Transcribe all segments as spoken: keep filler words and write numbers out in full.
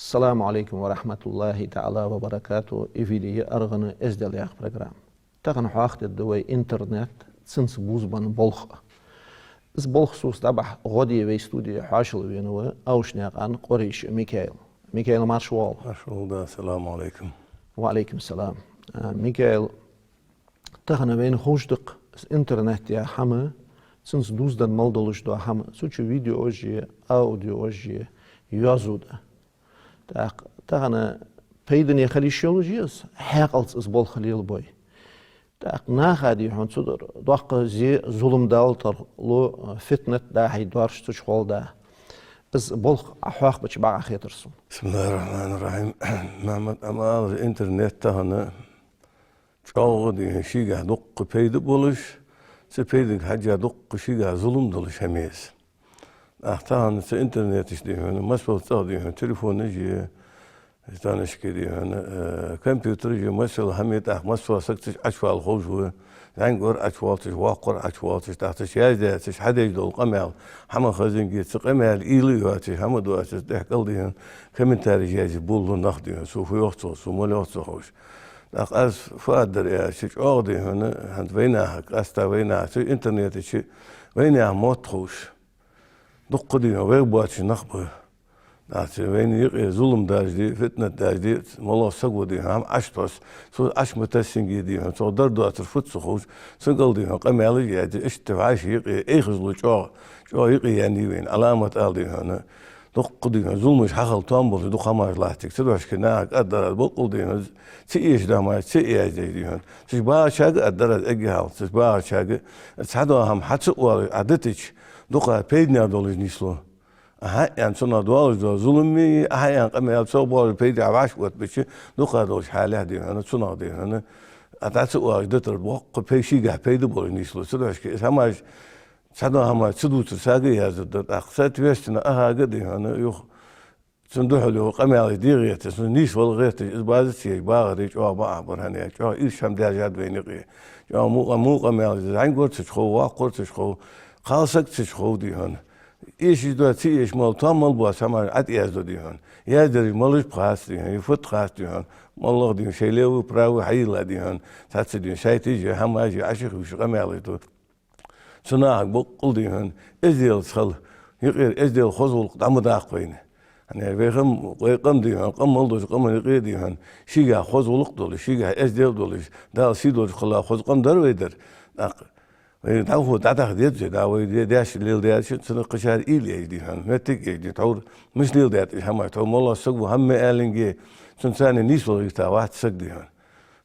Ассаламу Ӏалайкум ва рахьматуллахӀи таӀала ва баракатухӀ. Эфире я аргӀан эздел яха программа. Тахан хьоахадергда вай интернет, цунца бувзабенна болх. Из болх совцабахьа гӀо де вай студе хьоашалгӀа вена ва Аушнаькъан Къурейш Микаил. Микаил, марша воагӀалва. Марша воагӀалва, ассаламу Ӏалайкум. Ва Ӏалайкум салам. А, Микаил, тахан вайна ховш да-кх, из интернет яха хӀама, цунца дувзаденна мел долаш дола хӀама, цу чу видеош я, аудиош я, йоазув да. ТӀаккха тахан пайдане хила йиш йолаш я из, хьаькъалца из болх лелабой. ТӀаккха наха, дий хьона, цу тӀара доккха зе, зулам далийтар лу, фитнат да хьай доаржа цу чу хул да. Из болх Ӏа хьоахабеча бакъахьа хетар сона. بسم الله الرحمن الرحيم. Мухьаммад, амма алар интернет тахан чӀоагӀа, дий хьона, шийгахьа дуккха пайда болаш, цу пайдага хьежжа дуккха шийгахьа зулам долаш хӀама я из. ТӀаккха тахан цу интернета чу, дий хьона, масса цӀагӀа, дий хьона, телефонаш я, танашки, дий хьона, э, компьютераш я, масса хӀама я, тӀаккха масса саг цу чу Ӏочувала ховш ва, зӀамигар Ӏочувоалаш, воккхагӀар Ӏочувоалаш, тӀаккха цу чу яздаьча, хьадеш дола къамаьл хӀама хазанге, цу къамаьла уйла йоацаш, хӀама доацаш, тӀехьа кӀал, дий хьона, комментареш язъе болалу нах, дий хьона, цо фу йоах цох, цо мала йоах цох ховш. ТӀаккха аз фу аргдар аьлча, чӀоагӀа, дий хьона, хӀанз вайнаха, къаьстта вайнаха, цу интернета чу вайнаьха мотт ховш дуккха, дий хьона, вайх боацаш нах ба. ТӀаккха цу вайна юкъе зулам даржаде, фитнат даржаде, малагӀа саг ва, дий хьона, хӀама Ӏочутосс, цо Ӏочу ма тассинге, дий хьона, цох дар доацар фуд ца ховш, цу кӀал, дий хьона, къамаьлаш язъе, иштта вӀаший юкъе эхазло чӀоагӀа, чӀоагӀа юкъе яьннай вайна, Ӏаламат ала, дий хьона. Дуккха, дий хьона, зуламаш хьахила тоам болаш дукха хӀамаш латт цига. Цудухьа наха кӀаддар аз боккъал, дий хьона, ца эшадаь хӀамаш ца яздеш, дий хьона. Цу чу багӀачарга аргдар аз эггара хьалха. Цу чу багӀачарга цхьадола хӀама хьа ца оалаш Ӏа дитача, дукха пайдане долаш нийслу. Ӏа хьааьнна цунах доаллаш дола зулам а, Ӏа хьааьнна къамаьл цох боаллаш пайда Ӏа вӀаши оттабича, дукха долча хьале, дий хьона, цунах, дий хьона, Ӏа дӀа ца оалаш дитар боккха пай-, шийгахьа пайда болаш нийслу. Цудухьа из хӀамаш цхьадола хӀама ца дувцар сага а яздаргда, тӀаккха, соответственно, ахарга, дий хьона, юха цунна духьала йола къамаьлаш де гӀерташ, цунна нийсвала гӀерташ, из база ца еш багӀаре чӀоагӀа бакъахьа бар, хӀана аьлча чӀоагӀа ирча хӀама даьржад вайна юкъе. ЧӀоагӀа мукъа-, мукъа къамаьлаш да, зӀамигар ца чухьов, воккхагӀар ца чухьов, кхалсаг ца чухьов, дий хьона. Эшаш доацаш, ца эшаш мел тоам мел боаца хӀамаш Ӏа тӀаязду, дий хьона. Яздараш малаш ба хац, дий хьона, е фуд хац, дий хьона. МалагӀа, дий хьона, шоай левый, правый хьайийлла, дий хьона. Цхьацца, дий хьона, сайташ я, хӀамаш я, Ӏа шийх вуьш къамаьлаш ду. Цу нахага боккъал, дий хьона, эзделца хила, юкъера эздел, хоза гӀулакх дӀа ма даккха вайна. ХӀана аьлча вай хӀама, вай къам, дий хьона, къам мел долча къаман юкъе, дий хьона, шийгахьа хоза гӀулакх долаш, шийгахьа эздел долаш, Дала сий долаш хилла хоза къам дар вай дар. ТӀаккха вай дӀахо дӀадаха деза вай, да, вай де-, даьша леладаьча, цунах кхычар уйла еш, дий хьона, моттиг еш, дий, тхьовра мишта леладаьд уж хӀамаш, тхьовра малагӀа саг ва, хӀама ма аьллинге, цунца нийсвала гӀерта вац саг, дий хьона.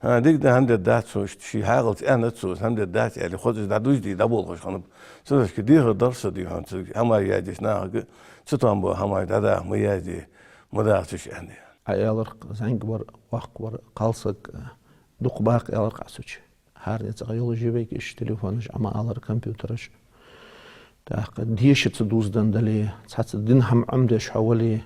ХӀа, дика да, хӀама дергдац цо, иштта ший хьаькъалца аьннад цо, хӀама дергдац аьле, хоза из дӀадужаде, дӀаболхаш хиннаб. Цудухьа дехар дар са, дий хьона, цу хӀамаш яздеча нахага, цу тӀа бола хӀамаш дӀадаха ма язде, ма даха цу чу аьнна. Ӏа аьлар-кх, зӀамигвар, воккхагӀвар, кхалсаг, дукха ба-кх, аьлар-кх Ӏа цу чу. ХӀаране цӀагӀа йолаш я вайга уж телефонаш, Ӏа ма аллара, компьютераш. ТӀаккха дешаца дувзаденна дале, цхьацца дина хӀама Ӏомадеш хьо вале,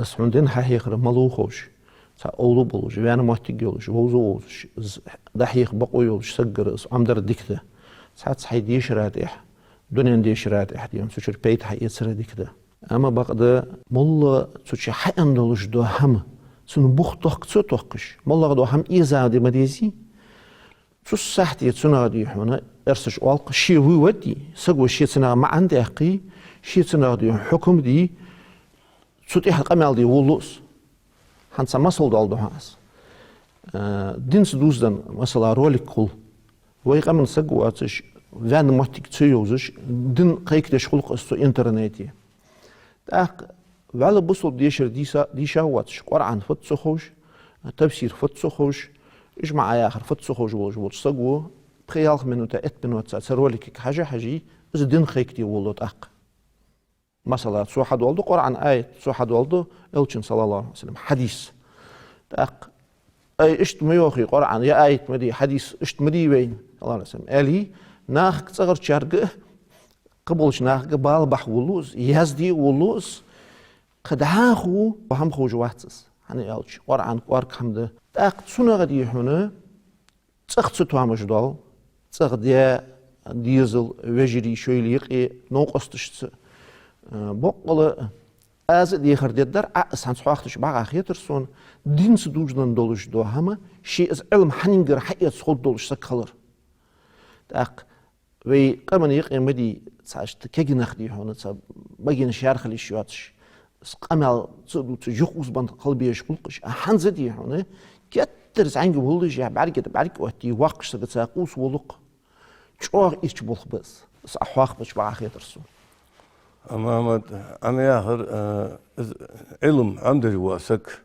из хьона дин хьахьехар малув ховш, цхьа овла болаш, ваьнна моттиг йолаш, вовза вовзаш, из дӀахьеха бокъо йолаш сагагара из Ӏомадар дика да. Цхьацца хьай дешара тӀехьа, дунен дешара тӀехьа, дий хьона, цу чура пайда хьаэцар дика да. Амма бакъда, моллагӀа цу чу хьааьнна долаш дола хӀама, цун бух тохка ца тохкаш, моллагӀа дола хӀама эзаде ма дезий. Цу сахьте цунах, дий хьона, эрсаша оал-кх, ше вывод е, саго ше цунах маӀан даьккхе, ше цунах, дий хьона, хьукам де, цу тӀехьа къамаьл де волалу из. ХӀанз цхьа масал доаладу хьона аз. Э, динца дувзаденна, масала, ролик хул. Вай къаман саг воацаш, ваьнна моттиг ца йовзаш, дин кхайкадеш хул-кх из цу интернете. ТӀаккха вӀалла бусалба дешар дийша-, дийша воацаш, Къуръан фуд ца ховш, тафсир фуд ца ховш, ижмаӀ яхар фуд ца ховш волаш волча саго пхи-ялх минута, итт минутаца цу роликага хьажа-хьаже, из дин кхайкаде волалу тӀаккха. Масала, цо хьадоаладу Къуръан аят, цо хьадоаладу Элчан, саллаллахӀу Ӏалайхи ва саллам, хьадис. ТӀаккха: «Ай, иштта ма йоахий Къуръан, е аят ма дий, хьадис иштта ма дий вайна, саллаллахӀу Ӏалайхи ва саллам», аьле, наха цӀагӀарчарга а, кхыболча нахага а бала бахьа волалу из, язде а волалу из, кхы дӀахо хӀама ховш вац из. ХӀана аьлча Къуръан кӀоарга хӀама да. ТӀаккха цунах, дий хьона, цӀагӀа ца тоамаш доал, цӀагӀа даь дезал, вежарий, шоайла юкъе новкъосташца, э, боккъала Аз а дехар дергдар, Ӏа а, из хӀанз хьоахадеш бакъахьа хетар сона, динца дувзаденна долаш дола хӀама, ше из Ӏилма хьанингара хьаэца ховргдолаш саг хилар. ТӀаккха вай къаман юкъе ма дий, цхьа иштта кегий нах, дий хьона, цхьа багенаш яр хила йиш йоацаш, из къамаьл ца дувцаш, юхаозабенна хила безаш гӀулакхаш. А хӀанз, дий хьона, геттара зӀамига воллашехь, бӀарга тӀа бӀарг оттае, воккхача сагаца къувса вола гӀулакх. ЧӀоагӀа ийрча болх ба из, из Ӏа хьоахабеча бакъахьа хетар сона. А, Мухьаммад, Ӏа ма яхар, а, из Ӏилма Ӏомадеш вола саг,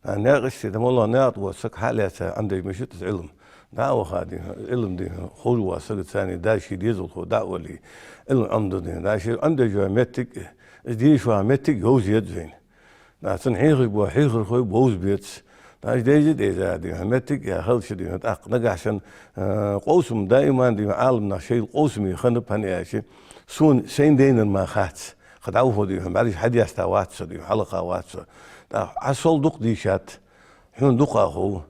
а, наькъашца, да моллагӀа наькъа тӀа вола саг хьалаьца Ӏомадеш ма йий из Ӏилма. ДӀа а ваха, дий хьона, Ӏилма, дий хьона, ховш вола саг, царна да ший дезалхо дӀа а вале, Ӏилма Ӏомаде, дий хьона, да ший Ӏомадеш йола моттиг, из дешаш йола моттиг йовза еза вайна. Да цунна хьехаш бола хьехархой бовза беза. Да уж дайза, дайза, дий хьона, моттиг а хилча, дий хьона, тӀаккха нагахьа санна, а, къовсам даим, дий хьона, Ӏаламнах шоайла къовсаме хиннаб, хӀана аьлча, сона сайна дайнар мара хац. Кхы дӀавоха, дий хьона, бӀаргаш хьадаьста вац со, дий хьона, хьалакха вац со. ТӀаккха Ӏа сол дукха дийшад, хьона дукха хов.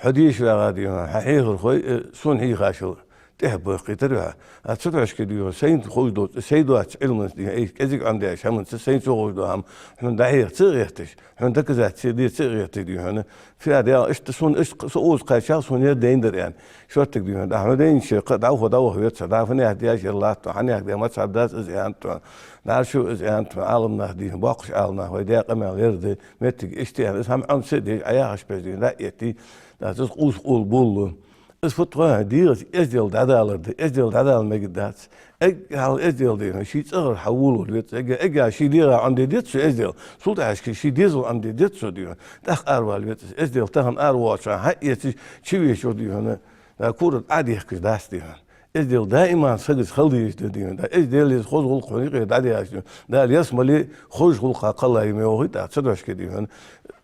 Хьо дешаш вагӀа, дий хьона, хьа хьехархой, э, сона хьийхачул тӀехьа бахкийтар хьо. А цу тӀехьашка, дий хьона, сайна ховш дола, сай доаца Ӏилманца, дий хьона, ай кӀезига Ӏомадаьча хӀаманца, сайна ца ховш дола хӀама, хьона дӀахьеха ца гӀерташ, хьона доказать ца де ца гӀерташ, дий хьона, фиа дел, иштта сона, иштта со оза кхаьчача сона ер дайна дар аьнна. Шорттига, дий хьона, дӀа хьона дайнача хана дӀавоха, дӀавоха веза цо, дӀа фу наьха деш яр латт, хьа наьха де мацхьаб дац из аьннад цо. ДӀа шу из аьннад цо, Ӏаламнах, дий хьона, боккхача Ӏаламнах, вай даь къамаьл ер да, моттиг иштта аьнна, из хӀама Ӏомаца а деш, Ӏа яхаш беса, дий хьона, дӀа а этте, да, из къувса къовла боллу. Из фуд хьона, дегӀаца эздел дӀадалар да, эздел дӀадала мегаргдац. Эггара хьалха эздел, дий хьона, ший цӀагӀара хьаволавала веза, эггара, эггара ший дегӀа Ӏомаде деза цо эздел. Цул тӀехьашка ший дезала Ӏомаде деза цо, дий хьона, тӀаккха аравала веза из. Эздел тахан аравоалача хана хьаэцаш чувеча, дий хьона, да, кура Ӏодехкаш дац, дий хьона. Эздел даим сагаца хила дезаш да, дий хьона. Да, эздел, из хоза гӀулакх хьона юкъе дӀадехаш, дий хьона. Дала ялсмале хозача гӀулакха кхеллай ма йоахий, тӀаккха цу тӀехьашка, дий хьона.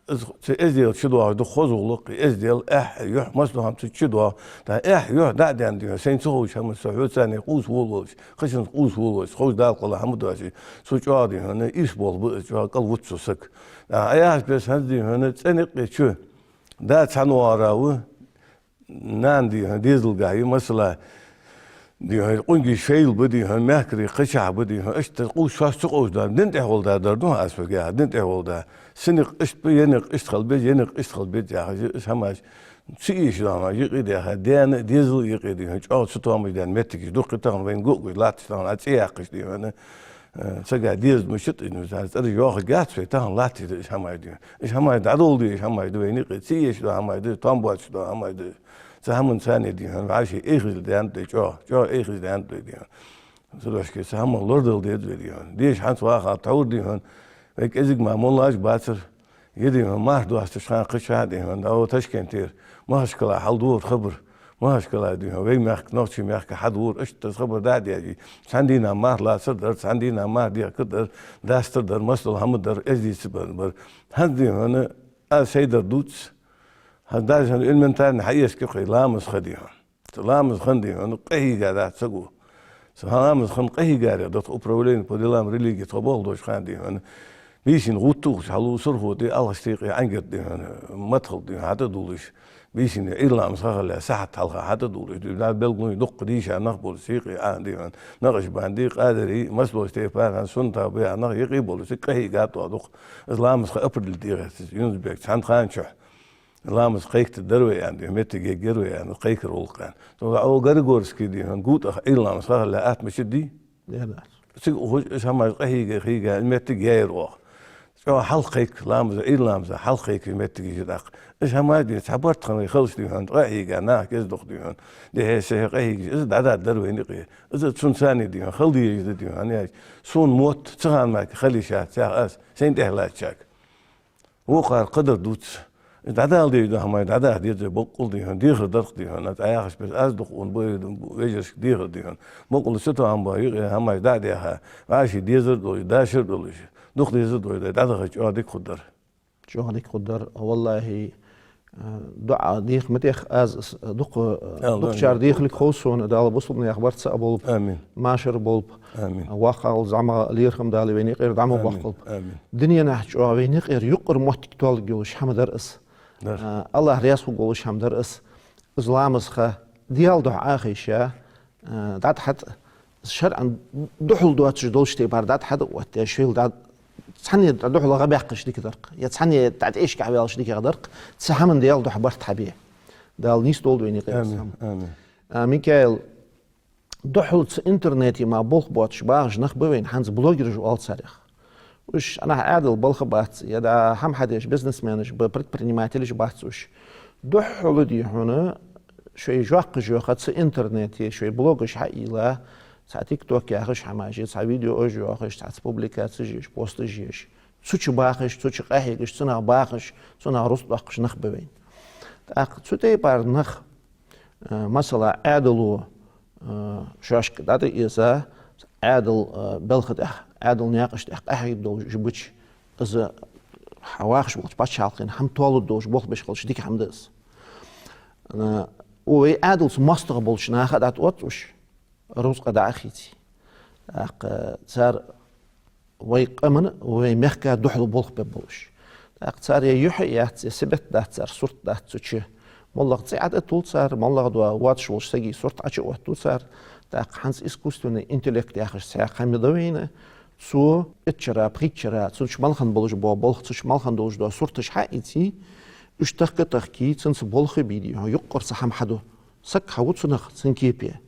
Из, цу эзделаца чудоагӀаш да хоза гӀулакх, эздел, эхь, юхь, массадола хӀама цунца чудоагӀа. ТӀаккха эхь, юхь дӀа а даьнна, дий хьона, сайна ца ховча хӀаманца хьо царна къувса волавелча, кхычунца къувса волавелча, ховш Дала кхелла хӀама доацаш, цу чӀоагӀа, дий хьона, ийрча болх ба из, чӀоагӀа кӀалву цу саг. ТӀаккха Ӏа яхаш беса хӀанз, дий хьона, цӀен наькъа чу да цхьан вагӀара ва, нана, дий хьона, дезалгахь я, масала, дий хьона, къонгий шоайла ба, дий хьона, мехкарий кхычахьа ба, дий хьона, иштта къувса шоаш ца къовсаш дар, дин тӀехьа вола дар да хьона аз хьога яхар, дин тӀехьа вола дар. Са никъ иштта ба, ер никъ иштта хила беза, ер никъ иштта хила беза яхаш, из хӀамаш ца эшаш дола хӀамаш юкъе даьха, даьна, дезала юкъе, дий хьона, чӀоагӀа ца тоамаш даьнна моттигаш дукха я тахан вайна гу а гуш латташ, тахан Ӏа цӀи яьккхача, дий хьона, э, цхьаккха деза мишта да, из цӀераш йоахаргьяц вай, тахан латташ да уж хӀамаш, дий хьона. Уж хӀамаш дӀадоладе, уж хӀамаш да вайна юкъе, ца эшаш дола хӀамаш да, тоам боацаш дола хӀамаш да. Цу хӀаманца, дий хьона, вӀаший эхь хила даьннад вай чӀоагӀа, чӀоагӀа эхь хила даьннад вай, дий хьона. Цу тӀехьашка цу хӀамах лорадала деза вай, дий хьона. Деша хӀанз ваха тхьовра, дий хьона, вай кӀезига мара моллаш бацар. Е, дий хьона, марха досташ хана кхычахьа, дий хьона, дӀа Ташкентера, Махачкала хьалдора хабар. Махачкала, дий хьона, вай мехка, нохчий мехка хьадора, иштта из хабар дӀа а деш. Цхьан дийнахьа марха лацар дар, цхьан дийнахьа марха дехкар дар, дастар дар, массадола хӀама дар, эздий ца бар, бар. ХӀанз, дий хьона, аз сайдар дувц. ХӀанз даже хӀанз элементарно хьаэца кхы ламаза ха, дий хьона. Цу ламаза хана, дий хьона, къахьийга дац саго. Цу ламаза хана къахьийгарех да тха управление по делам религии тхо болх беш хана, дий хьона, бийсанна гӀувттагӀа хьалу Сурхо тӀа, Алхаш тӀа юкъе Ӏангар тӀа, дий хьона, маттахал, дий хьона, хьатӀадувлаш. Бийсанна Ӏуйра ламаза ха хилча сахьат хьалха хьатӀадувлаш. Дий хьона, белгалонаш дукха дийша нах болаш, юкъе а, дий хьона, накъашбандий, къадарий, массадолча тайпара, суннатах баьха нах юкъе болаш, цига къахьийга тӀа дукха. Из ламаза ха определить де гӀерташ, Юнус-Бек, цхьан хана чухь ламаз кхайкаддар вай аьнна, дий хьона, моттиг ергьяр вай аьнна, кхайкар гӀулакх аьнна. Цу Григорский, дий хьона, гуттагӀа Ӏуйра ламаза ха хилча, атта мичад дий? Дера дац. Цига ухаш, из хӀамаш къахьийга, хьийга, моттиг яьяр оаха. ЧӀоагӀа хьалха кхайка, ламаза, Ӏуйра ламаза хьалха кхайка моттигаш я тӀаккха. Из хӀамаш, дий хьона, цхьа барт хинна хилча, дий хьона, къахьийга, наха кӀезига дукха, дий хьона, дехьа-сехьа къахьийгаш, из дӀадоаладар вайна юкъе. Из цунца, дий хьона, хила дезаш да, дий хьона, аьлча. Сона мотт цу хана мара хила йиш яц, яхар аз, сайна тӀехьа латтачарга. Вокхар кхыдар дувц. ДӀадала дезаш дола хӀамаш дӀадаха деза вай, боккъал, дий хьона, дехар дар-кх, дий хьона. Аз Ӏа яхаш беса, аз дукха ва, вежарашка дехар, дий хьона. Боккъал цу тӀа хӀама ба, юкъе хӀамаш дӀа а даьха, вӀаший дезар долаш, дашар долаш, дукха дезар долаш, дӀадахача чӀоагӀа дика хургдар. ЧӀоагӀа дика хургдар, валлахӀи, а, дуӀа деха ма дех аз, с-, дукха, а, Алла, дукхачар амин. Дехалга хов сона, Дала бусалба наьха барт цаӀ болба, амин, машар болба. Амин. ВоккхагӀа зӀамагӀа лерхӀам Дала вайна юкъера дӀа ма, амин, боаккхалба. Амин. Дунен тӀа чӀоагӀа вайна юкъера юкъара моттиг тоалургйолаш хӀама дар из. Дар. А, АллахӀ раьза хургйолаш хӀама дар из. Из ламаза ха Даьла духьа Ӏохайша, а, дӀатӀа хьатӀа, шарӀан духьал доацаш долча тайпара дӀатӀа хьатӀа а оттадаь, шоайла дӀа Цхьанне духьала гӀа баьккхача дика дар-кх, е цхьанне тӀатӀешкахь ваьлча дикагӀа дар-кх, цу хӀаман Даьла духьа барт хьабе. Дала нийсдолда вайна юкъе из хӀама. Амин, амин. А, Микаил, духьал цу интернете мара болх боацаш багӀаш нах ба вайна хӀанз, блогераш оал царех. Уж анахь Ӏаьдала балха бац, е да хӀама хьадеш бизнесменаш ба, предпринимателаш бац уж. Духьала, дий хьона, шоай жоп йоаккхаш цу интернете, шоай блогаш хьаийла, цхьа TikTok яхаш хӀамаш е, цхьа видеош йоахаш, цхьацца публикацеш еш, посташ еш. Цу чу бахаш, цу чу къахьегаш, цунах бахаш, цунах рузкъа доаккхаш нах ба вайна. ТӀаккха цу тайпара нах, э, масала, Ӏаьдало, э, шоашка дӀатӀаэца, Ӏаьдала, э, балха тӀа, Ӏаьдала наькъаш тӀа къахьега долаш бац, из хьа вахаш волча паччахьалкхен хӀама тоалургдолаш болх беш хилча дика хӀама да из. Э, вай Ӏаьдалца моастагӀа болча наха дӀатӀаотташ, рузкъа дӀа а хийций. ТӀаккха цар вай къаман, вай мехка духьала болх беш болаш. ТӀаккха цар е юхь яц, е сибат дац цар, сурт дац цу чу. МоллагӀа цӀи Ӏа тӀатул цар, моллагӀа доа воацаш волча сага сурт Ӏочуоттаду цар. ТӀаккха хӀанз искусственный интеллект яхаш цхьа хӀама да вайна. Цо итт шера, пхийтта шера, цу чу мел хинна болаш бола болх, цу чу мел хинна долаш дола сурташ хьаийций, уж тахка-тахкий, цунца болх бе, дий хьона, юкъара цхьа хӀама хьаду. Саг хьаву цунах, цун кепе.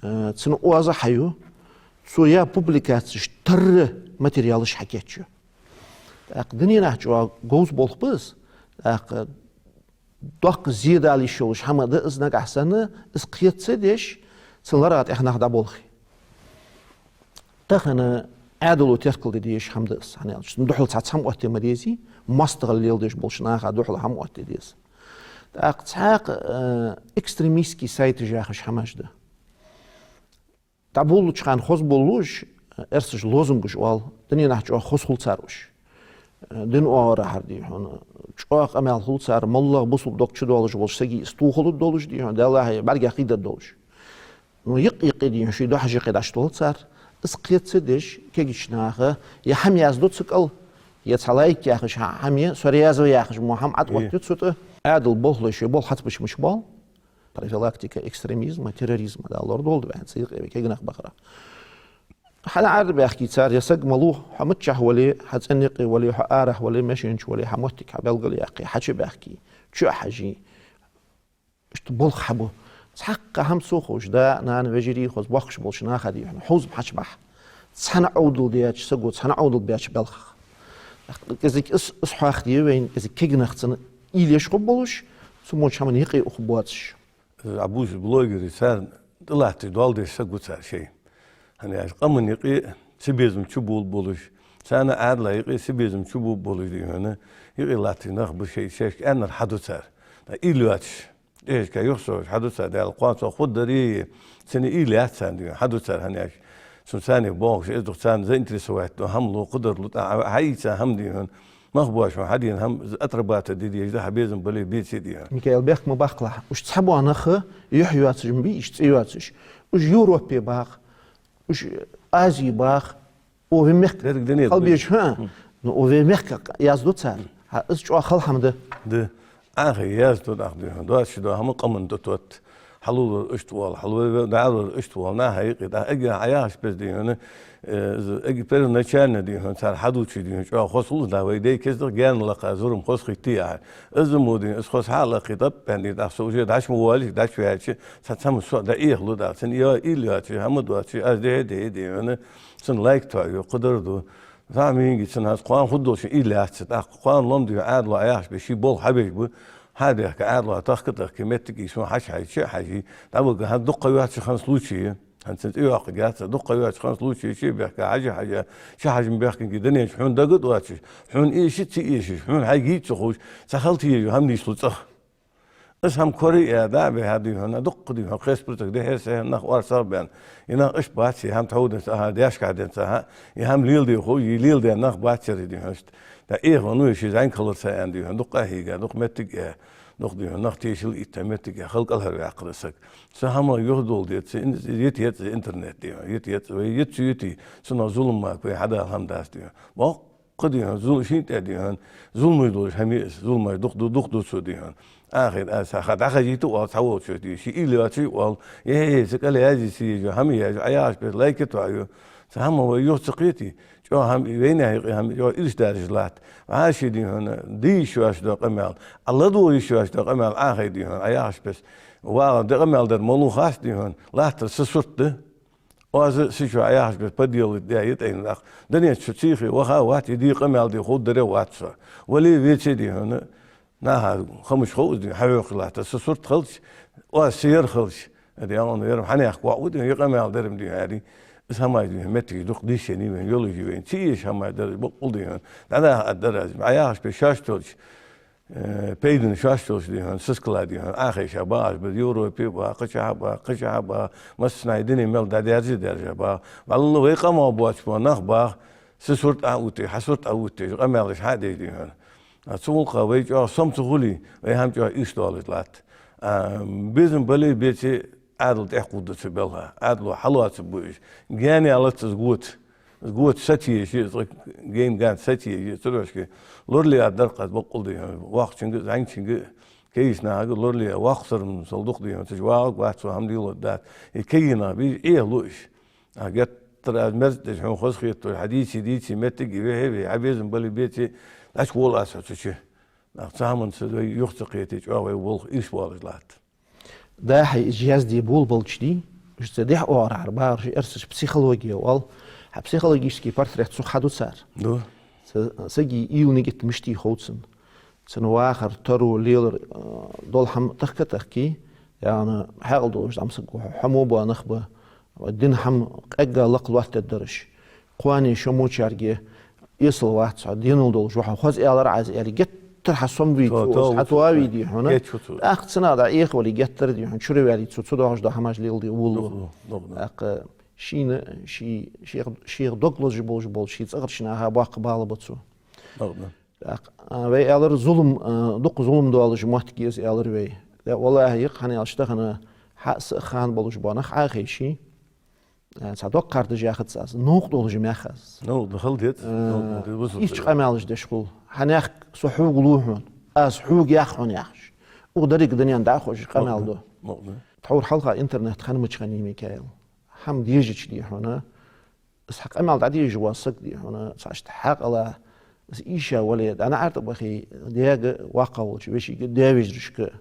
Э, цун оаз хьаю, цо яь публикацеш тарра материалаш хьакийчъю. ТӀаккха дуненахьа чӀоагӀа говза болх ба из, тӀаккха доккха зе дала йиш йолаш хӀама да из нагахьа санна, из кхета ца деш, цун ларга тӀехьа нах дӀаболхе. Тахан Ӏаьдало теркалде дезаш хӀама да из, хӀана аьлча цунна духьала цхьацца хӀама оттаде ма дезий, моастагӀал леладеш болча наха духьала хӀама оттаде деза. ТӀаккха цхьаькха, э, экстремистский сайташ яхаш хӀамаш да. ДӀаболалуча хана хоза болалуш, эрсаша лозунгаш оал, дуненахьа чӀоагӀа хоза хул цар уж. Дин оагӀорахьара, дий хьона, чӀоагӀа къамаьл хул цар, моллагӀа бусалба дог чу доаллаш волча сага из тохалургдолаш, дий хьона, Даьллахьа, бӀаргех кхийдаргдолаш. Ну, юкъ-юкъе, дий хьона, шоай духьа юкъе дӀачудоал цар. Из кхета ца деш, кагийча наха е хӀама язду цу кӀал, е цхьа лайк яхаш хӀа-, хӀама е, со раьза ва яхаш мо хӀама Ӏа тӀаоттаю цу тӀа. Ӏаьдала болхлой шоай болх хьацбича мича боал? Профилактика экстремизма, терроризма, Дала лорадолда вай хӀанз цу юкъе вай кагий нах бахара. Хьа дӀа ара баьхкий цар, е саг малув, хьо миччахьа вале, хьа цӀен юкъе вале, хьо арахьа вале, машен чу вале, хьа моттиг хьа белгалъяьккхе, хьа чу баьхкий, чу а хьажий. Иштта болх хьабу. Цхьаккха хӀама ца ховш, да, нана, вежарий, хоза бохкаш болча наха, дий хьона, хьовзам хьачубахьа. Цхьан Ӏовдал даьча саго цхьан Ӏовдал баьча балхах. КӀезига из, из хьоахаде вайна, кӀезига кагий нах цунна уйла еш хургболаш, цу мо чу хӀаман юкъе ухаргбоацаш. Ӏа бувцаш блогераш, царна тӀалатташ доал деш саг ва цар шоай. ХӀана аьлча къаман юкъе цу безам чу болаболаш, царна Ӏаьдала юкъе цу безам чу болаболаш, дий хьона, юкъе латташ нах ба шоай, шоашка аьннар хьаду цар. ТӀаккха уйла йоацаш, тӀехьашка юхасовш хьаду цар, Даьла, кхоана цох фу дарий, цунна уйла яц царна, дий хьона, хьаду цар, хӀана аьлча цунна царна бохаш, из дух царна заинтересовать ду, хӀама лу, кхыдар лу, тӀаккха хьаийца хӀама, дий хьона, мах боаш хьона хьадена хӀама отрабатывать де дезаш да, хьа безам бале, беце, дий хьона. Микаил, бехк ма баккхалахь. Уж цхьабола нах юхь йоацаш ма бий, уж цӀи йоацаш. Уж Европе баха, уж Азе баха, о, вай мехка дерг дунен халбеш, хӀа? Ну, о, вай мехка язду цар. ХӀа, из чӀоагӀа хала хӀама да. Да. Ӏаьха язду, нах, дий хьона. Доацаш дола хӀама къаман тӀатотт. Хьалулвар иштта воал, хьалвар, дӀаалвар иштта воал, наха юкъе. ТӀаккха эггара хьаяхача беса, дий хьона, э, из эггара первоначально, дий хьона, цар хьадувцаш, дий хьона, чӀоагӀа хоза хул, да, вай дай кӀезига гаьна лакха зурам хоза хийтта яхар. Из мо, дий хьона, из хоза хьалакхийтаб, бен, дий, тӀаккха со уже дӀачу ма воалий, дӀачу ваьлча, цхьа цхьа хӀама со дӀаэха лу, тӀаккха цунна я уйла йоацаш, хӀама доацаш, аз дехьа-дехьа, дий хьона, цунна лайк тоаю, кхыдар ду. ЗӀамига цунна хӀанз кхоана хургдолчун уйла яц, тӀаккха кхоана лом, дий хьона, Ӏаьдало Ӏа яхаш бе ший болх хьабеш ба, хьа бехка Ӏаьдало тахка-тахка, моттиг ийс хьачухьежача а хьажий, дӀабаха хӀанз дукха йоацаш хинна случай я. ХӀанз цунна тӀайоаккхаргьяц, дукха йоацаш хинна случай я, ший бехка хьажа-хьажа, ший хьажа бехканга дунен чу хьона дага а доацаш, хьона эшаш а ца эшаш, хьона хьайга йийца ца ховш, цхьа хала тӀаеш йола хӀама нийслу цӀагӀа. Из хӀама кора а яь, дӀа а бихьа, дий хьона, дукха, дий хьона, кхеспар цӀагӀа, дехьара-сехьара нах орцагӀа баьнна. Е нах иштта бац, е хӀама тхьовденца, аха, даьшкахь денца, аха, е хӀама леладе ховш, е леладаь нах бац царех, дий хьона, иштта. ДӀаэха ваьнна ва ший зӀамига хиларца аьнна, дий хьона, дукха къахьийга, дукха моттиг а, дукха, дий хьона, нах тешал а йита, моттиг а, хала кӀалхарваьккхар из саг. Цу хӀамах юхадоладе, цу ин-, йита еза интернет, дий хьона, йита еза, вай йита ца йитий, цунах зулам мара вай хьадала хӀама дац, дий хьона. Боккха, дий хьона, зул-, шийна тӀа, дий хьона, зуламаш долаш хӀама я из, зуламаш дукха ду, дукха ду цо, дий хьона. Ӏаьхийта, аз ха дӀахазийта оал цхьаволчо, дий, ший уйла йоацаш оал, е, е, цу кӀал язъе ца езаш, хӀама язъю, Ӏа яхача беса лайк тоаю. ХӀама вай юха ца кхетий, чӀоагӀа хӀама, вайнаьха юкъе хӀама чӀоагӀа ирс даржаш латт. Ӏа ший, дий хьона, де йиш йоацаш дола къамаьл, Ӏа ладувгӀа йиш йоацаш дола къамаьл Ӏохайна, дий хьона, Ӏа яхача беса, вагӀа де къамаьл дар малув хац, дий хьона, латтар са сурт да. Оаз са чу, Ӏа яхача беса, подделать даь я тӀайна ваха. Дунен чу цийхи ваха вац, е де къамаьл де ховргдар вац со. Вале а веце, дий хьона, наха хамаш хов из, дий хьона, хьахьокхаш латтар са сурт хилча, оаз са яр хилча, дий хьона, ер хьанехк воӀ ва, дий хьона, е къамаьл дар-м, дий хьона, аьле. Из хӀамаш, дий хьона, моттигаш дукха дийшаеннай вайна, йолаш я вайна. Ца эшаш хӀамаш дар, боккъал, дий хьона, дӀадаха аргдар аз. Ӏа яхача беса, шоаш долча, э, пайдана шоаш долча, дий хьона, сискала, дий хьона, Ӏохайша багӀаш ба, Европе багӀа, кхычахьа багӀа, кхычахьа багӀа, массанахьа дунен мел дӀадаьржа, даьржа багӀа. Валлахӏи, вай къамах боацаш бола нах багӀа, са сурт Ӏоувтташ, хьа сурт Ӏоувтташ, къамаьлаш хьадеш, дий хьона. А цу гӀулакха вай чӀоагӀа сом ца хуле, вай хӀама чӀоагӀа ирс доалаш латт. А, безам бале а, беце а, Ӏаьдал тӀехьакхувргда цу балха. Ӏаьдало хьалоацаргба уж. Гаьна ялац из гота. Из гота сатеша, из гайна гант сатеша, цу дошке лорале аргдар-кх аз, боккъал, дий хьона, воккхачунга а, зӀамагӀчунга а, кагийча нахага а лорале, воккхачар-м сел дукха, дий хьона, цу чу вагӀаргвац, цо хӀама леладергдац. Е кагий нах бий, Ӏехалу уж. А геттара аз мерза деш, хьона хоза хеташ, хьадийце, дийце, моттиг а вехье, вехье, безам бале, беце, дӀачувоал аз хьо цу чу. Нах цу хӀаманца вай юха ца кхете, чӀоагӀа вай болх ирс боалаш латт. Да, хьай из язде болабелча, дий, уж цу дехьа оагӀорахьара багӀараш, эрсаша психология оал, хьа психологический портрет цох хьаду цар. Ду. Са-, сага уйла-нигат мишта я хов цунна. Цун вахар, таро, лелар, а, дола хӀама тахка а тахкий, яӀни, хьаькъал долаш зӀамсаг ва хьо, хьо мо бола нах ба, дина хӀама къегга лакха лоаттадергдараш. Кхоане шо мочарге эсала вац хьо, денал долаш ва хьо, хоза аьлар Ӏа из, аьле, геттара хьа сом вий цо, хьа тоавий, дий хьона. ТӀаккха цунах дӀаэха вале, геттара, дий хьона, чура ваьле цо, цу догӀаш дола хӀамаш леладе волалу. ТӀаккха шийна, ший, шийх, шийх дог лазаш болаш бола ший цӀагӀарча наха боккха бала ба цо. ТӀаккха, а, вай аьлар зулам, а, дукха зулам доалаш моттиг я из, аьлар вай. Де, валлахӀи, хӀана аьлча тахан хьа а, са а хана болаш бола нах Ӏохайше, а, цхьа доккха кхардаш яхац аз, новкъа долаш мех аз. Новкъа да, хала деза. А, новкъа да, вусург да. Ийрча къамаьлаш деш хул. Хьанехк со хьога лу хьона, аз хьога ях хьона яхаш. Укх деррига дунен дӀахо уж къамаьл ду. Новкъа да. Тхьовра хьалха интернет хиннача хана, Микаил, хӀама дезача, дий хьона, из хьа къамаьл дӀадежаш вола саг, дий хьона, цхьа иштта хьаькъала, из ийша вале, дӀа наӀарга тӀабахе, даьга, воккха волча вешийга, даь-вежарашка,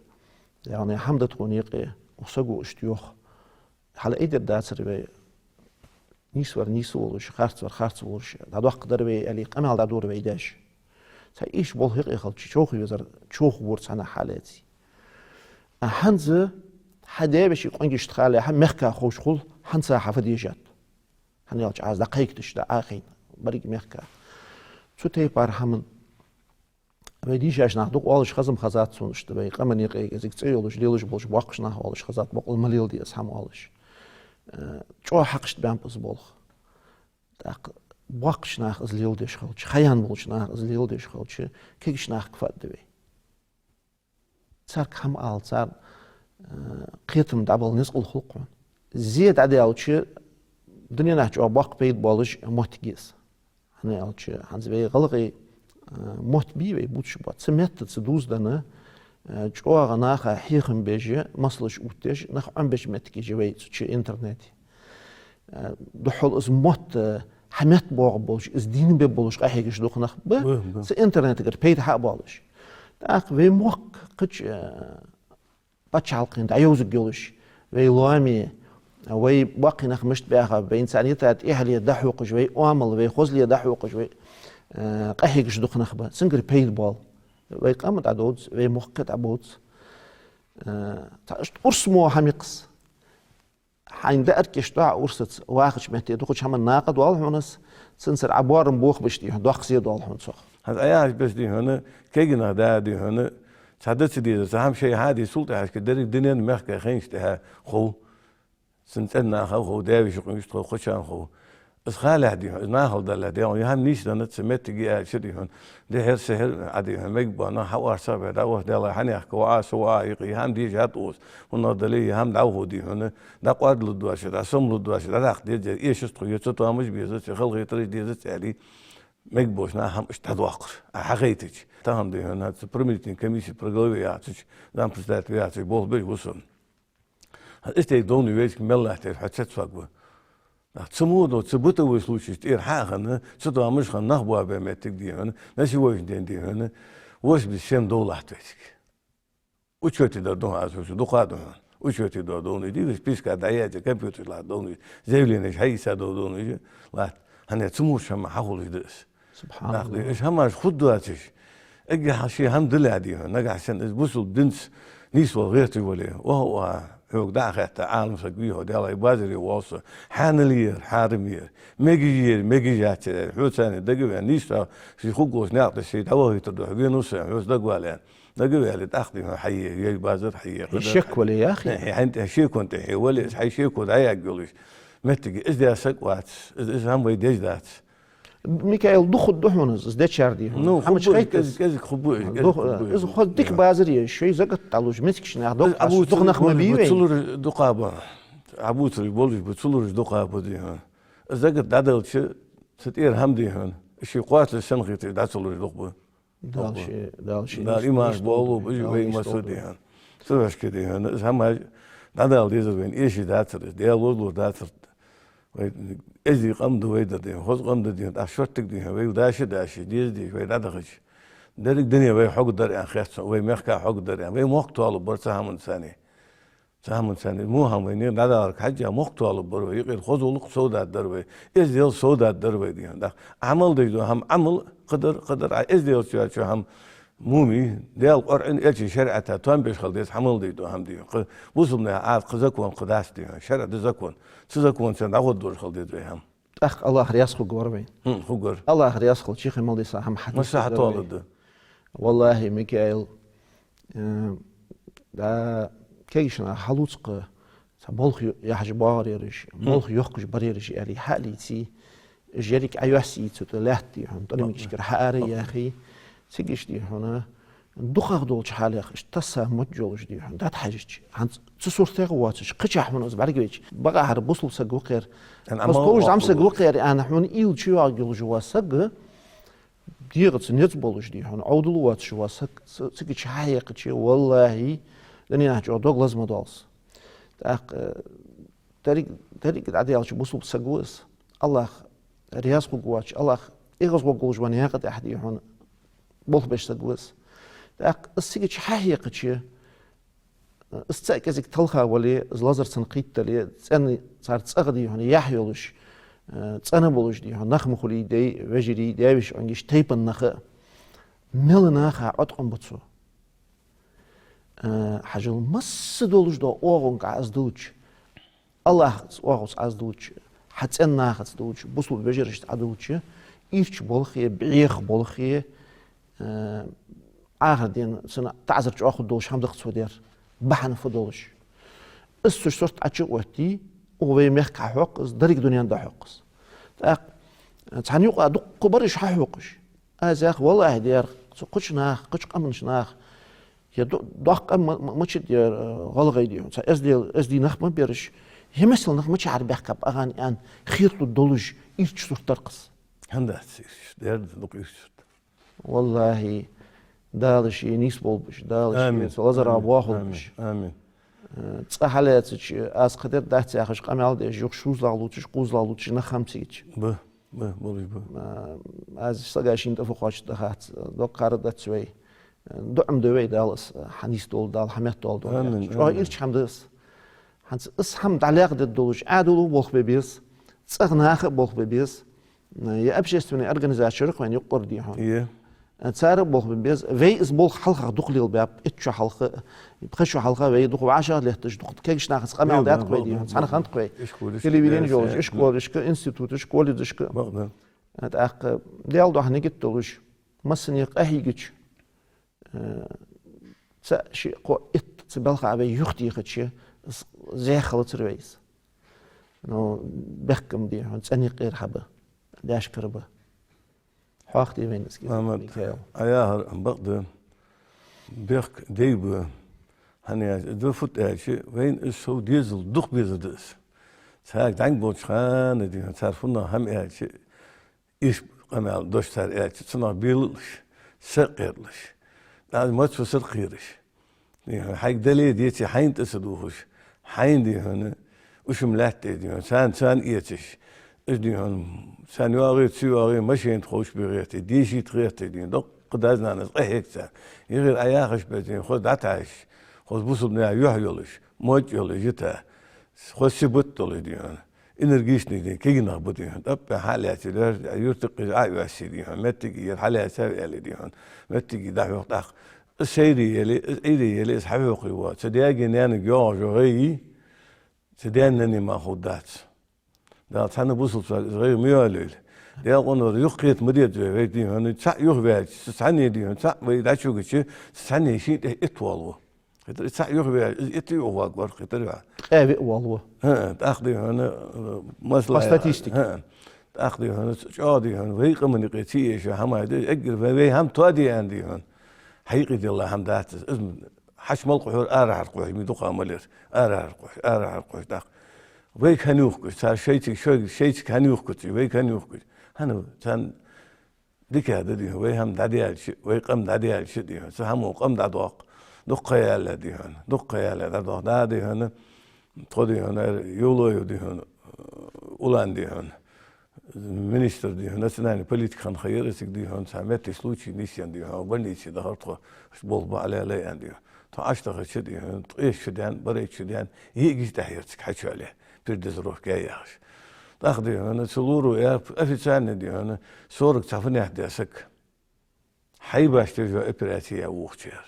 яӀни, хӀама да тхона юкъе, укх саго иштта йоах. Хьал айдергдацар вай, нийсвар нийса волаш, харцвар харц волаш, дӀадоаккхаргдар вай, аьле, къамаьл дӀадора вай даьша. Цхьа ийрча болх юкъе хилча, човхаве везар човхавора цхьаннахьа хьалаьций. А хӀанз хьа даь-веший къонгашта хьале, хьа мехка ховш хул, хӀанз хьа фу дезаш да. ХӀана аьлча Ӏа из дӀакхайкадеш да Ӏохайна берригача мехка. Цу тайпара хӀаман вай дийшача наха дукха оалаш хеза-м хезад сона, иштта вай къаман юкъе кӀезига цӀи йолаш, лелаш болаш боккхийча наха оалаш хезад, боккъал ма леладе из хӀама оалаш. Э, чӀоагӀа хьакхашта баьннаб из болх. ТӀаккха боккхийча наха из леладеш хилча, хьаяьнна болча наха из леладеш хилча, кагийча наха фу аргда вай? Царга хӀама ала, царна, э, кхетам дӀабала низ къулхул хьона. Зе дӀадаьлча, дунен чу чӀоагӀа боккха пайда боалаш моттиг я из. ХӀана аьлча, хӀанз вай гӀалгӀай, э, мотт бий вай бувцаш бола, цу меттаца дувзаденна, э, чӀоагӀа наха хьехам беш, масалаш увттадеш, нах Ӏомабеча моттигаш я вай цу чу интернете. Э, духхьал из мотт, э, хьа метта боагӀа болаш, из дийна бе болаш къахьегаш дукха нах ба. Ба, ба. Цу интернетагара пайда хьа а боалаш. ТӀаккха вай мохк кхыча, э, паччахьалкхен дӀайовзаргйолаш, вай лоаме, вай боккхий нах мишта баьхаб, вайна царна йита тӀехьале дӀахьокхаш, вай оамал, вай хозале дӀахьокхаш, вай, э, къахьегаш дукха нах ба. Цунгара пайда боал. Вай къам дӀадовз, вай мохк дӀабовз. Э, цхьа иштта урс мо хӀама я-кх из. Хьайна дааргйеш духьа урсаца вахача метте дукхача хӀаман накъадоал хьона из, цунцара Ӏа боарам бохабеш, дий хьона, доккха зе доал хьона цох. ХӀанз Ӏа яхача беса, дий хьона, кагий нах да, дий хьона, цхьа да ца дезар, цхьа хӀама шоай хьадийцачул тӀехьашка деррига дунен мехка хайнача тӀехьа хов. Цун цӀен наха хов, даь-веший къонгашта хов, кхычарна хов. Из халехь, дий хьона, из нахала далехь, дий хьона, е хӀама нийсденна цу меттиге аьлча, дий хьона, дехьара-сехьара Ӏа, дий хьона, мегаргба нах хьаоарцагӀа баь дӀаоттадаьлча, хьанехк ва Ӏа, со ва Ӏа юкъе, е хӀама дезаш да укхаза. ХӀана аьлча, е хӀама дӀахо, дий хьона, дӀакъоадалургдоацаш, дӀасомалургдоацаш, дӀадаккха деза, эшаш тхо, е цатоамаш безац, е халахетараш дезац аьле, мегаш болча наха хӀама иштта дӀадоаккхар. Ӏа хьахайтача, тахан, дий хьона, цу промежуточный комиссе про главы яхача, зампредседатель яхача болх беш ва со. ХӀанз иштта довна вайцига мел латтар хьо цецваргва. Ах, цу модо, цу бытовой случай тӀера хьа а хинна, цу тӀа муш хинна нах боабе моттиг дий хьона, на сегодняшний день дий хьона, восемьдесят семь дов латт вайцига. Учёте дар ду хьона аз хьоца, дукха ду хьона. Учёте дар довнаш дий, списка дӀаяьлча, компьютер латт довнаш, заявленеш хьаийца дов довнаш латт. ХӀана цу муш хӀама хьахулаш да из. Нах ди, Субханаллах. Уж хӀамаш хургдоацаш. Эггара хьалха ший хӀама дилла дий хьона, нагахь санна из бусалба динца нийсвала гӀерташ вале. Оха, оха, хьога дӀа а хетта, Ӏалам саг вий хьо, Даьла базаре воал со. Хьанал яр, хьарам яр. Мегаш яр, мегаш яцар. Хьоца цхьана дагаваьнна, нийсса ший хургволча наькъа тӀа ший дӀавахийтар духьа венав со, хьоца дагавала аьнна. Дагаваьле, тӀаккха дий хьона хьае, ер базар хьае, Из кхыдар шек хьае. Вале, яхи? Э, хьай тӀа шекон тӀа хье вале, из хьай шеко дӀаяьгӀа йолаш. Моттиге из даь саг вац, из, из хӀама вай деш дац. Микаил, дукха да хьона из, из дечар дий хьона. Ну, хӀама хургба, чхайт из из. КӀезига хургба из, Из кӀезига дукха, хургба из из. Хо дика базар я, шоай закат тӀалуш, мискача наха дукха, Из Ӏабуцараш дукха нах ма болаш бий ба вай. Цулуш дукха ба. Ӏабуцараш болаш ба, цулуш дукха ба дий хьона. Из закат дӀаделча, цу тӀера хӀама дий хьона. Ший кхоачалуш санна хеташ дӀа цулуш дукха ба. Дала ший, Дала ший Дала нийс иман долда, болу, бижи Дала вай нийс массо долда. Дий хьона. Цу вешка дий хьона. Из хӀама дӀадала дезар вайна, эший дацар из, Даьла возлур дацар. Вай эздий къам да вай дар дий хьона, хоза къам да дий хьона, тӀаккха шорттиг дий хьона, вай даша даша, деза деза, вай дӀадахача. Деррига дуне вай хьогдар аьнна хет сона, вай мехка хьогдар аьнна, вай мохк тоалургбар цу хӀаман цани. Цу хӀаман цани. Мо хӀама вайна дӀадаларга хьежжа мохк тоалургбар вай, юкъера хоза гӀулакх совдаддар вай, эздел совдаддар вай дий хьона. ТӀаккха Ӏамал деш дола хӀама Ӏамал, кхыдар, кхыдар, а эзделца йоацача хӀама Муми, Даьла Къуръан, Элчан шариӀата тоам беш хила деза хӀамал дий хьона, хӀама дий хьона. Кхы бусалба наха Ӏа кхы закон кхы дац дий хьона. ШариӀат да закон. Цу законаца дӀагӀоргдолаш хила деза вай хӀама. ТӀаккха АллахӀ раьза хургвар вайна. ХӀм, хургвар. АллахӀ раьза хилча, хӀама хьалдиса хӀама хьадиса Массахьа хургвар вай. Тоаладу. ВаллахӀи, Микаил, э, да, кегийча наха хьалуцкъа, цхьа болх ю-, яхьаш боагӀарераш, Мгм. Болх йохкаш барераш аьле, хьалийций, жерриг Ӏайоссий цу тӀа лаьтта дий хьона, тӀорамигашкара хьаара яхий, цига иштта дий хьона, дукхагӀа долча хьалех, иштта тасса модж йолаш дий хьона, дӀатӀахьежача, хӀанз цу суртагӀа воацаш, кхычахьа хьона из бӀаргавайча, бакъахьара бусалба саг ва кхер. Ан Аз амал товш зӀамсаг воккхул. Ва кхер, аьнна хьона уйла чу йоагӀаш йола саг, дегӀаца низ болаш дий хьона, Ӏовдал воацаш вола саг, ц-, цига чу хьахьекхача, валлахӀи, дунен чу дог лаза ма доалл из. ТӀаккха, э, деррига, деррига дӀадаьлча бусалба саг ва из. АллахӀ раьза хургвоацача, АллахӀ эгӀазваргволаш вола наькъа тӀа дий хьона болх беш саг ва из. ТӀаккха из цига чу хьахьекхача, Из цаӀ кӀезига талха вале, из лазар цунна кхийттале, цӀена цар цӀагӀа дий хьона, яхь йолаш, э, цӀена болаш дий хьона, нах ма хулий, дай, вежарий, даь-веший Ӏунгаш тайпан нах а, мел наха Ӏоткъам ба цо. Э, хьажал, масса долаш дола оагӀонга Ӏа из дулча, АллахӀаца оагӀув Ӏа из дулча, хьа цӀен нахаца дулча, бусалба вежарашца Ӏа дулча, ирча болхе, бӀеха болхе, э, Ӏахар ден цунна таӀазар чӀоагӀа долаш хӀама да-кх цо дер, бахьан фу долаш. Из цу сурт Ӏочу а оттий, укх вай мехка хьахьокх из, деррига дунен дӀахьокх из. ТӀаккха, э, цхьан юкъа дуккха бар уж хьахьокхаш. Аз йоах, валлахӀи, дер, цу кхыча наха, кхыча къаманча наха, е ду-, доккха къам ма-, ма-, мача дер, э, гӀалгӀай дий хьона, цхьа эздел-, эздий нах ма бераш, е миссел нах мичара баьхкаб агӀан аьнна, хеталургдолаш ирча сурт дар-кх из. ХӀана дац ирча сурт? Дер да дукха ирча сурт. ВаллахӀи, Дала ший нийс болба уж, Дала ший Амин. Цу лазарах Амин. Боахалургболаш. Амин. Амин. Э, цкъа хьалаьцача, аз кхыдар дац яхаш къамаьл деш, юха шозлагӀа лувцаш, кхозлагӀа лувцаш нах хӀама ца йича. Ба, ба, болаш ба. Э, аз сага шийна тӀа фу кхоачаргда хац, дог кхаьра дац вай. Э, дуӀа ма де вай Дала из, хьа нийс долда Дала, хьа меттадолда Дала. Амин, ЧӀоагӀа амин. Ирча хӀама да из. ХӀанз из хӀама дӀалаьгӀдергдолаш, Ӏаьдало болх бе беза, цӀагӀа наха а болх бе беза, е общественный организацеш я-кх вайна юкъера дий хьона. Е. Цар а болх бе беза, вай из болх хьалхагӀа дукха лелабаьб, итт шу хьалха, пхи шу хьалха вай дукха вӀашагӀлетташ, дукха кегийча нахаца къамаьл даьд-кх вай дий хьона, цхьанне хиннад-кх вай. Телевидене йолаш, ишколашка, институташка, колледжашка. Бакъда. ТӀаккха Даьла духьа нигат долаш, массане къахьийгача, Э, цаӀ, шиъ, кхоъ, итт цу балха вай юхатехача, з-, зехалацар вай из. Ну, бехк-м дий хьона, цӀена юкъера хьаба, даьшкара ба. Хьоахаде вайна из, Мухьаммад, Микаил. Ӏа яхар бакъда, бехк дай ба, хӀана аьлча, да фуд аьлча, вайна из сов дезал, дукха безар да из. Царга дӀанга болча хана дий хьона, цар фуннагӀа хӀама аьлча, Иш къамаьл дош цар аьлча, цунах белалаш, саг кхералаш. ТӀаккха маца фу саг кхераш? Дий хьона, хьайга дале а, деце а хьайна тӀа ца дувхаш, хьайна дий хьона, уж-м лаьтта тӀа дий хьона, царна, царна эцаш, Из, дий хьона, царна йоагӀий, ца йоагӀий, машен тӀа ховш бе гӀерте, дешийта гӀерте, дий хьона, доккха даь-нанас къахьег цар. Егер Ӏа яхаш бе, дий хьона, хоза дӀатӀахьаш, хоза бусалба наьха юхь йолаш, мотт йолаш йита, хоза сибат долаш, дий хьона, энергичный, дий хьона, кегий нах ба, дий хьона. ТӀаккха хьалаьцар, юртара кхы Ӏа а оьссий, дий хьона, моттиг а ер хьалаьцав аьле, дий хьона, моттиг а дӀахьокх тӀаккха. Из сайре яле, из Ӏуйре яле, из хьахьокхе вола, цу даьга, наьнага йоагӀаш йола гӀай, цу даьна-нанна мара ховргдац. Дала цхьанне бусалба сага из гӀайгӀа ма йоалайойла. Даьла къиношта, юхакхета ма деза вай, вай, дий хьона, цаӀ юхаваьлча, цу цхьанне, дий хьона, цаӀ вай дӀачугача, цу цхьанне шийна тӀехьа итт воаллаш ва. Хетар, из цаӀ юхаваьлча, из итт юхаваргвар, хетар вай. Ткъаь виъ воаллаш ва. ХӀаа, тӀаккха, дий хьона, масала, по статистике. ХӀаа. ТӀаккха, дий хьона, чӀоагӀа, дий хьона, вай къаман юкъе ца эшаш хӀама да, эггара вай, вай хӀама тоаде аьнна, дий хьона, хьаюкъедилла хӀама дац из. Из хьаьша мел кхухьар, арахьара кхухьаш, ми дукха мел яр, арахьара кхухьаш, арахьара кхухьаш тӀаккха. Вайга хӀана юхкуш, цар шайцига, шоай-, шайцига хӀана юхкуц, вайга хӀана юхкуш? ХӀана, царна дика да, дий хьона, вай хӀама дӀадаьлча, вай къам дӀадаьлча, дий хьона, цу хӀамо къам дӀадоаккх. Дукха ха яьлча, дий хьона, дукха ха яьлча дӀадоаккх. Да, дий хьона, тхо, дий хьона, ер Евлоев, дий хьона, Улан, дий хьона, министр, дий хьона, национальный политика хинна ха яр из, дий хьона, цхьа метте случай нийсъенна, дий хьона, больнице дахар тхо, болх бе Ӏа лелай аьнна, дий хьона. Тхо Ӏаш дахача, дий хьона, ткъеста шу даьнна, барайтта шу даьнна, йиӀигаш тӀехьа яр цига хьачуяьле, передозировка яь яхаш. ТӀаккха, дий хьона, цу лоро аьлар, официально, дий хьона, сорок цхьа фуннахьа даь саг хьайбаш тӀа йола операци яь вохача яр.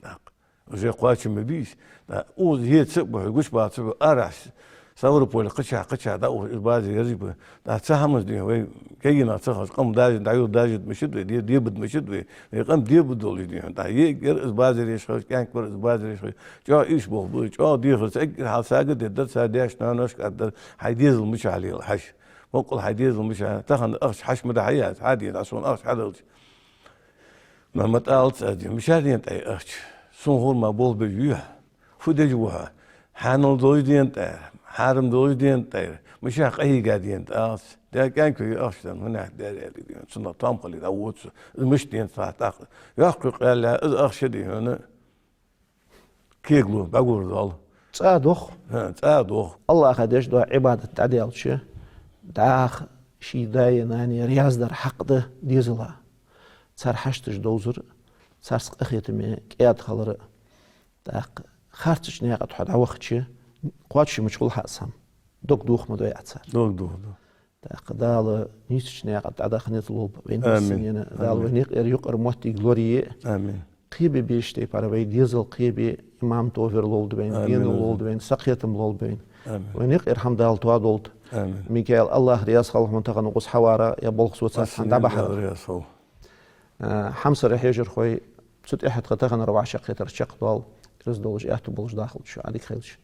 ТӀаккха уже кхоачам ма бий из. ТӀаккха укхаза хӀета ца а бу, гучабаха ца а бу, арахьа Ставрополе кхычахьа, кхычахьа дӀаухаш, из базар ерзаш ба. ТӀаккха цу хӀаманца, дий хьона, вай кегий нах ца хилча, къам дажа, дӀайо дажаргда мишта вай, де, дебаргда мишта вай, вай къам дебаргдолаш, дий хьона. ТӀаккха йиӀиг яр из базар еш хилча, кӀаьнк вар из базар еш хилча, чӀоагӀа ийрча болх ба, чӀоагӀа дехар, эггара хьалха сагага дергдар, цар даьшта-ноаношка аргдар, хьай дезал мичахьа лела хьажа. Боккъала хьай дезал мичахьа, тахан ахча хьаьша ма дий хьа яц, хьа дена, сона ахча хьаделча. Мухьаммад, алац аз, дий хьона, мичара дена тӀа ахча? Сона хӀара мара болх беш вий хьо? Фу деш ва хьо? Хьанал долаш дена тӀа, хьарам долаш дена тӀа, мичахьа къахьийга дена тӀа, алац. Даьра, кӀаьнк вий, ахча дан, хӀана аьлча, даьра, аьлар, дий хьона, цунах тӀом хилийта дӀавода со. Из мишта дена тӀа тӀаккха? Йоккха юкъ яьлча, из ахча, дий хьона, кегалу, бӀагур доал. ЦӀа дох. ХӀаа, цӀа дох. АллахӀа деш дола Ӏибадат дӀадаьлча, дӀахо ший даи нанеи раьза дар хьакъ да дезала. Цар хьашташ довзар, царца къахетаме кӀаьда хилар, тӀаккха харцача наькъа тӀа хьо дӀавахача, кхоачаш мича хул хьа сам. Дог доха ма дой Ӏа цар. Дог доха, да. ТӀаккха Дала нийсача наькъа тӀа дӀадаха низ лолба вайна. Амин. Виснена. Дала, амин, вайна юкъера юкъара моттиг лорае. Амин. Кхебе безача тайпара вай дезал кхебе иман, товфикъ лолда вайна, амин, денал лолда вайна, сакхетам лолба вайна. Амин. Вайна юкъера хӀама Дала тоадолда. Амин. Микаил, АллахӀ раьза хилва хьона тахан укхаза хьаварах, ер болх соцарах, хьа дӀабахьарах. Раьза хилва. А, хьамсара хьежархой, цу тӀехьа тха таханара вӀашагӀкхетар чакхдоал, раьза долаш, аьттув болаш дахалда шо, Ӏадика хийла шун.